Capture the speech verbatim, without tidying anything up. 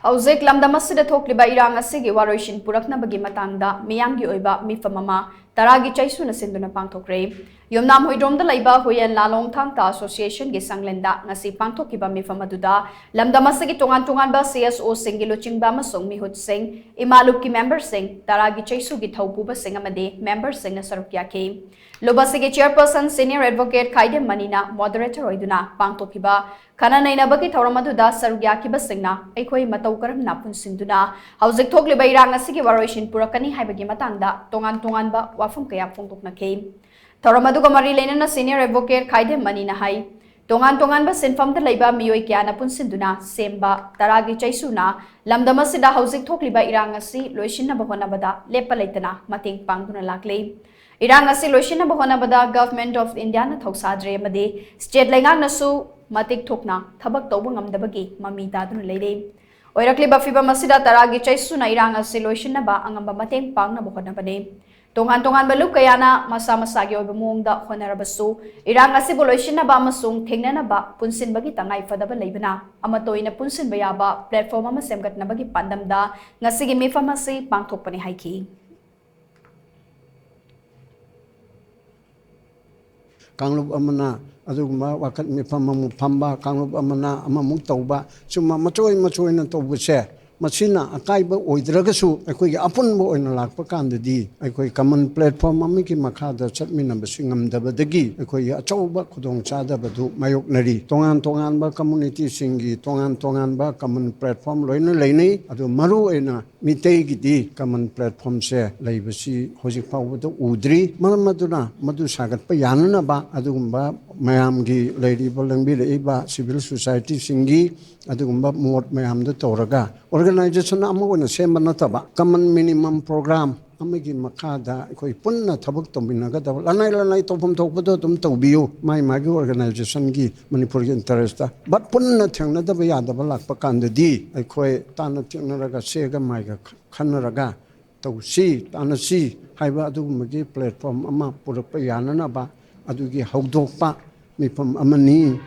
ꯍꯧꯖꯤꯛ ꯂꯝꯗꯝ ꯑꯁꯤꯗ ꯊꯣꯛꯂꯤꯕ ꯏꯔꯥꯡ ꯑꯁꯤꯒꯤ ꯋꯥꯔꯣꯏꯁꯤꯟ ꯄꯨꯔꯛꯅꯕꯒꯤ ꯃꯇꯥꯡꯗ ꯃꯤꯌꯥꯝꯒꯤ ꯑꯣꯏꯕ ꯃꯤꯐꯝ ꯑꯃ ꯇꯔꯥꯒꯤ ꯆꯩꯁꯨꯅ ꯁꯤꯟꯗꯨꯅ ꯄꯥꯡꯊꯣꯛꯈ꯭ꯔꯦ꯫ ꯌꯨꯝꯅꯥꯝ ꯍꯨꯏꯗ꯭ꯔꯣꯝꯗ ꯂꯩꯕ ꯍꯨꯏꯌꯦꯟ ꯂꯥꯂꯣꯡ ꯊꯥꯡ ꯇꯥ ꯑꯦꯁꯣꯁꯤꯌꯦꯁꯟꯒꯤ ꯁꯪꯂꯦꯟꯗ ꯉꯁꯤ ꯄꯥꯡꯊꯣꯛꯈꯤꯕ ꯃꯤꯐꯝ ꯑꯗꯨꯗ ꯂꯝꯗꯝ ꯑꯁꯤꯒꯤ ꯇꯣꯉꯥꯟ ꯇꯣꯉꯥꯟꯕ ꯁꯤ ꯑꯦꯁ ꯑꯣꯁꯤꯡꯒꯤ ꯂꯨꯆꯤꯡꯕ ꯑꯃꯁꯨꯡ ꯃꯤꯍꯨꯠꯁꯤꯡ, ꯏꯃꯥ ꯂꯨꯞꯀꯤ ꯃꯦꯝꯕꯔꯁꯤꯡ, ꯇꯔꯥꯒꯤ ꯆꯩꯁꯨꯒꯤ ꯊꯧ ꯄꯨꯕꯁꯤꯡ ꯑꯃꯗꯤ ꯃꯦꯝꯕꯔꯁꯤꯡꯅ ꯁꯔꯨꯛ ꯌꯥꯈꯤ꯫ ꯂꯨꯞ ꯑꯁꯤꯒꯤ ꯆꯤꯌꯔꯄꯔꯁꯟ ꯁꯤꯅꯤꯌꯔ ꯑꯦꯗꯚꯣꯀꯦꯠ ꯈꯥꯏꯗꯦꯝ ꯃꯅꯤꯅ ꯃꯣꯗꯔꯦꯇꯔ ꯑꯣꯏꯗꯨꯅ ꯄꯥꯡꯊꯣꯛꯈꯤꯕ ꯈꯟꯅ ꯅꯩꯅꯕꯒꯤ ꯊꯧꯔꯝ ꯑꯗꯨꯗ ꯁꯔꯨꯛ ꯌꯥꯈꯤꯕꯁꯤꯡꯅ ꯑꯩꯈꯣꯏ ꯃꯇꯧ ꯀꯔꯝꯅ ꯄꯨꯟꯁꯤꯟꯗꯨꯅ ꯍꯧꯖꯤꯛ ꯊꯣꯛꯂꯤꯕ ꯏꯔꯥꯡ ꯑꯁꯤꯒꯤ ꯋꯥꯔꯣꯏꯁꯤꯟ ꯄꯨꯔꯛꯀꯅꯤ ꯍꯥꯏꯕꯒꯤ ꯃꯇꯥꯡꯗ ꯇꯣꯉꯥꯟ ꯇꯣꯉꯥꯟꯕ ꯋꯥꯐꯝ ꯀꯌꯥ ꯐꯣꯡꯗꯣꯛꯅꯈꯤ꯫ ꯊꯧꯔꯝ ꯑꯗꯨꯒ ꯃꯔꯤ ꯂꯩꯅꯅ ꯁꯤꯅꯤꯌꯔ ꯑꯦꯗꯚꯣꯀꯦꯠ ꯈꯥꯏꯗꯦꯝ ꯃꯅꯤꯅ ꯍꯥꯏ, ꯇꯣꯉꯥꯟ ꯇꯣꯉꯥꯟꯕ ꯁꯤꯟꯐꯝꯗ ꯂꯩꯕ ꯃꯤꯑꯣꯏ ꯀꯌꯥꯅ ꯄꯨꯟꯁꯤꯟꯗꯨꯅ ꯁꯦꯝꯕ ꯇꯔꯥꯒꯤ ꯆꯩꯁꯨꯅ ꯂꯝꯗꯝ ꯑꯁꯤꯗ ꯍꯧꯖꯤꯛ ꯊꯣꯛꯂꯤꯕ ꯏꯔꯥꯡ ꯑꯁꯤ ꯂꯣꯏꯁꯤꯟꯅꯕ ꯍꯣꯠꯅꯕꯗ ꯂꯦꯞꯄ ꯂꯩꯇꯅ ꯃꯇꯦꯡ ꯄꯥꯡꯗꯨꯅ ꯂꯥꯛꯂꯤ꯫ ꯏꯔꯥꯡ ꯑꯁꯤ ꯂꯣꯏꯁꯤꯟꯅꯕ ꯍꯣꯠꯅꯕꯗ Government of Indiaꯅ ꯊꯧꯁꯥꯗ꯭ꯔꯦ ꯑꯃꯗꯤ ꯁ꯭ꯇꯦꯠ ꯂꯩꯉꯥꯛꯅꯁꯨ ꯃꯇꯤꯛ ꯊꯣꯛꯅ ꯊꯕꯛ ꯇꯧꯕ ꯉꯝꯗꯕꯒꯤ ꯃꯃꯤ ꯇꯥꯗꯨꯅ ꯂꯩꯔꯦ꯫ ꯑꯣꯏꯔꯛꯂꯤꯕ ꯐꯤꯚꯝ ꯑꯁꯤꯗ ꯇꯔꯥꯒꯤ ꯆꯩꯁꯨꯅ ꯏꯔꯥꯡ ꯑꯁꯤ ꯂꯣꯏꯁꯤꯟꯅꯕ ꯑꯉꯝꯕ ꯃꯇꯦꯡ ꯄꯥꯡꯅꯕ ꯍꯣꯠꯅꯕꯅꯤ꯫ ꯇꯣꯉꯥꯟ ꯇꯣꯉꯥꯟꯕ ꯂꯨꯞ ꯀꯌꯥꯅ ꯃꯁꯥ ꯃꯁꯥꯒꯤ ꯑꯣꯏꯕ ꯃꯑꯣꯡꯗ ꯍꯣꯠꯅꯔꯕꯁꯨ, ꯏꯔꯥꯡ ꯑꯁꯤꯕꯨ ꯂꯣꯏꯁꯤꯟꯅꯕ ꯑꯃꯁꯨꯡ ꯊꯦꯡꯅꯅꯕ ꯄꯨꯟꯁꯤꯟꯕꯒꯤ ꯇꯉꯥꯏ ꯐꯗꯕ ꯂꯩꯕꯅ, ꯑꯃꯠꯇ ꯑꯣꯏꯅ ꯄꯨꯟꯁꯤꯟꯕ ꯌꯥꯕ platform ꯑꯃ ꯁꯦꯝꯒꯠꯅꯕꯒꯤ ꯄꯥꯟꯗꯝꯗ ꯉꯁꯤꯒꯤ ꯃꯤꯐꯝ ꯑꯁꯤ ꯄꯥꯡꯊꯣꯛꯄꯅꯤ ꯍꯥꯏꯈꯤ꯫ ꯀꯥꯡꯂꯨꯞ ꯑꯃꯅ ꯑꯗꯨꯒꯨꯝꯕ ꯋꯥꯀꯠ ꯃꯤꯐꯝ ꯑꯃꯨꯛ ꯐꯝꯕ, ꯀꯥꯡꯂꯨꯞ ꯑꯃꯅ ꯑꯃꯃꯨꯛ ꯇꯧꯕ, ꯁꯨꯝꯕ ꯃꯆꯣꯏ ꯃꯆꯣꯏꯅ ꯇꯧꯕꯁꯦ, ꯃꯁꯤꯅ ꯑꯀꯥꯏꯕ ꯑꯣꯏꯗ꯭ꯔꯒꯁꯨ, ꯑꯩꯈꯣꯏꯒꯤ ꯑꯄꯨꯟꯕ ꯑꯣꯏꯅ ꯂꯥꯛꯄ ꯀꯥꯟꯗꯗꯤ, ꯑꯩꯈꯣꯏ common platform ꯑꯃꯒꯤ ꯃꯈꯥꯗ ꯆꯠꯃꯤꯟꯅꯕꯁꯤ ꯉꯝꯗꯕꯗꯒꯤ ꯑꯩꯈꯣꯏꯒꯤ ꯑꯆꯧꯕ ꯈꯨꯗꯣꯡꯆꯥꯗꯕꯗꯨ ꯃꯥꯌꯣꯛꯅꯔꯤ꯫ ꯇꯣꯉꯥꯟ ꯇꯣꯉꯥꯟꯕ communityꯁꯤꯡꯒꯤ ꯇꯣꯉꯥꯟ ꯇꯣꯉꯥꯟꯕ common platform ꯂꯣꯏꯅ ꯂꯩꯅꯩ꯫ ꯑꯗꯨ ꯃꯔꯨ ꯑꯣꯏꯅ ꯃꯤꯇꯩꯒꯤꯗꯤ common platformꯁꯦ ꯂꯩꯕꯁꯤ ꯍꯧꯖꯤꯛ ꯐꯥꯎꯕꯗ ꯎꯗ꯭ꯔꯤ꯫ ꯃꯔꯝ ꯑꯗꯨꯅ ꯃꯗꯨ ꯁꯥꯒꯠꯄ ꯌꯥꯅꯅꯕ ꯑꯗꯨꯒꯨꯝꯕ ꯃꯌꯥꯝꯒꯤ ꯂꯩꯔꯤꯕ, ꯂꯦꯡꯕꯤꯔꯛꯏꯕ civil societyꯁꯤꯡꯒꯤ ꯑꯗꯨꯒꯨꯝꯕ ꯃꯣꯠ ꯃꯌꯥꯝꯗꯨ ꯇꯧꯔꯒ organization ꯑꯃ ꯑꯣꯏꯅ ꯁꯦꯝꯕ ꯅꯠꯇꯕ, common minimum program ꯑꯃꯒꯤ ꯃꯈꯥꯗ ꯑꯩꯈꯣꯏ ꯄꯨꯟꯅ ꯊꯕꯛ ꯇꯧꯃꯤꯟꯅꯒꯗꯕ, ꯂꯅꯥꯏ ꯂꯅꯥꯏ ꯇꯧꯐꯝ ꯊꯣꯛꯄꯗꯣ ꯑꯗꯨꯝ ꯇꯧꯕꯤꯌꯨ, ꯃꯥꯏ ꯃꯥꯒꯤ organizationꯒꯤ ꯃꯅꯤꯄꯨꯔꯒꯤ interestꯇ꯫ But ꯄꯨꯟꯅ ꯊꯦꯡꯅꯗꯕ ꯌꯥꯗꯕ ꯂꯥꯛꯄ ꯀꯥꯟꯗꯗꯤ ꯑꯩꯈꯣꯏ ꯇꯥꯟꯅ ꯊꯦꯡꯅꯔꯒ ꯁꯦꯒ ꯃꯥꯏꯒ ꯈꯟꯅꯔꯒ ꯇꯧꯁꯤ, ꯇꯥꯟꯅꯁꯤ ꯍꯥꯏꯕ ꯑꯗꯨꯒꯨꯝꯕꯒꯤ platform ꯑꯃ ꯄꯨꯔꯛꯄ ꯌꯥꯅꯅꯕ ꯑꯗꯨꯒꯤ ꯍꯧꯗꯣꯛꯄ ꯃꯤꯐꯝ ꯑꯃꯅꯤ꯫